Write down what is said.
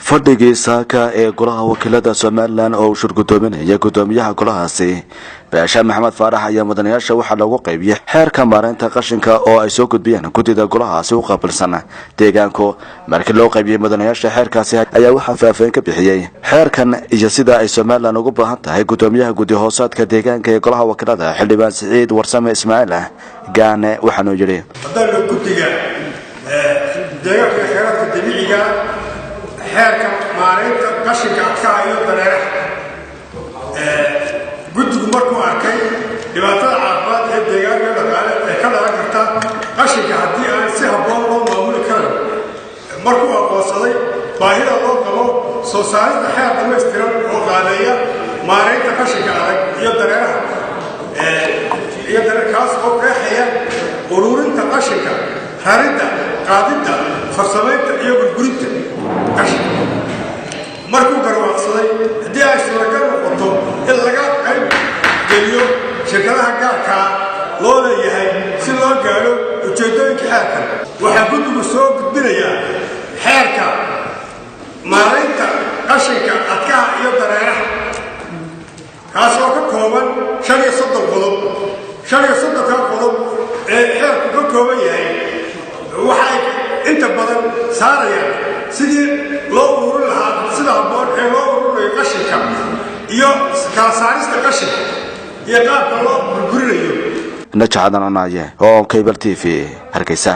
Fadhigii saaka ee golaha wakiilada Somaliland oo uu shirgudoominaya gudoomiyaha golahaasi, Baasha Maxamed Faarax, ayaa mudanayaasha waxaa loogu qaybiyey xeerka maareynta qashinka oo ay soo gudbiyeen guddida golahaasi u qaabilsan deegaanku. Markii loo qaybiyey mudanayaasha xeerkaasi ayaa waxaa faahfaahin ka bixiyey xeerkan iyo sida ay Somaliland ugu baahan tahay gudoomiyaha guddi hoosaadka deegaanka ee golaha wakiilada, Xildhibaan Siciid Warsame Ismaaciil Gaane. Waxaanuu yidhi: Haddaanu guddiga deegaanka iyo kheyraadka dabiiciga, xeerka maaraynta qashinka adkaha iyo dareeraha, guddigu markuu arkay dhibaatada caafimaad ee deegaanka, dhaqaale ee ka dhalan karta qashinka haddii aan si habboon loo maamuli karin, markuu aqoonsaday baahida loo qabo soo saarista xeer dhammaystiran oo qaabeeya maaraynta qashinka adag iyo dareeraha iyo dareer, kaas oo qeexaya ururinta qashinka, raridda, qaadidda, farsamaynta iyo burburinta qashinka, markuu garwaaqsaday haddii ay suuragal noqoto in laga qayb geliyo shirkadaha gaarkaa loo leeyahay si loo gaadho ujeeddooyinka xeerkan, waxaa guddigu soo gudbinayaa xeerka maaraynta qashinka adkaha iyo dareeraha, kaas oo ka kooban 35 qodob. 35-ka qodob ee xeerku ka kooban yahay waxay inta badan saarayaan sidii loo ururin lahaa, sida habboon ee loo ururinayo qashinka iyo kala saarista qashinka iyo qaabka loo burburinayo. Najacadan Cunaaye oo Cable TV, Hargeysa.